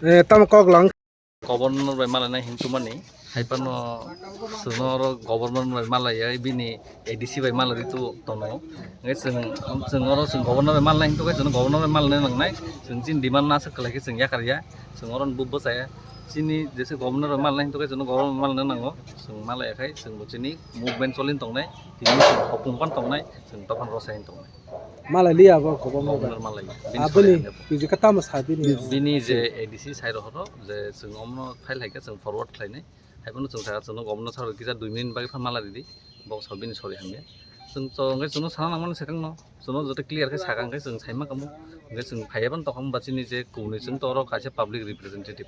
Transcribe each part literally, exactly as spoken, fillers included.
Eh, tamo kok lang. Governor bai malaina hintumani, hai phano chwngno oro governor bai malaiya, bini A D C bai malai tu tono. Hingke chwng, chwng oro chwng governor bai malaina hintu khe chwngno governor bai malaina nangnai. Chwng chini demand no aswk kwlai khe chwng yakarya. Chwng oro bo bwchaya. Chini jese governor bai malaina hintu khe chwngno governor bai malaina nango. Chwng malaiya khai chwng bo chini movement cholin tongnai. Tini chwng hopung pan tongnai. Chwng dophano rwchai tongnai. Malai liya bo kobom bo. Governor malai. Bini aboni sori hwnwi. Bini je A D C sai rok hono je chwng omno file hai khe chwng forward khlainai. Hai phano chwng sakha chwngno governor sir kisa dui minute bagwi phan malai ridi. Bo sa bini sori hwnwi. Chwng to hwnkhai chwngno sana nangmani swkangno. Chwngno joto clear khe sakha hwnkhe chwng saima kamo. Hwnkhe chwng phaiya phano tongkha ba chini je kubuni chwng to oro kaisa public representative.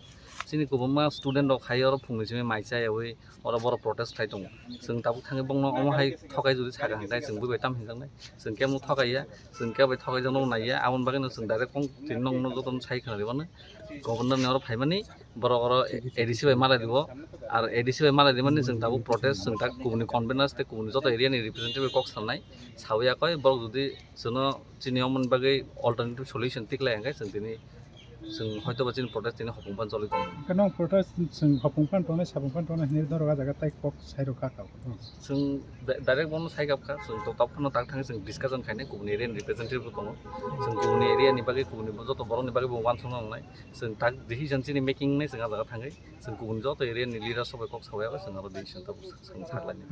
Chini kubuma student rok hai oro phungni simi mai chayawi oro borok protest khai tongo. Chwng tabuk thangwi bongno omo hai thokai jodi sakha hwnkhe chwng bui bai tam hinjaknai. Chwng kebo thokaiya, chwng kebo thokaijakno naiya, aboni bagwino chwng direct kong tini nokno jotono sai khwnarwi mano. Governor ni oro phaimani borok oro A D C bai malai rwo, ar A D C bai malai rwmani chwng tabuk protest, chwng tak kubuni conveners tei kubuni joto area ni representative bai kok sanai, sawi yakoi borok jodi chwngno chini omoni bagwi alternative solution tiklai hwnkhe chwng tini Chwng hoito ba chini protest tini hopung pan choli tongo. Kano protest chwng hopung pan tongnai, sapung pan tongnai hinwi norok ah jaga tai kok sai rw kha kha. Chwng di-, direct bono sai kap kha, chwng to tok phano tak thangwi chwng discussion khainai, kubuni area ni representative bo tongo. Chwng kubuni area ni bagwi, kubuni joto borok ni bagwi bo uansukna nangnai. Chwng tak decision chini making nai chwng ah jaga thangwi. Chwng kubuni joto area ni leaders rok bai kok sawi abo chwng aro decision tabuk chwng saklainai.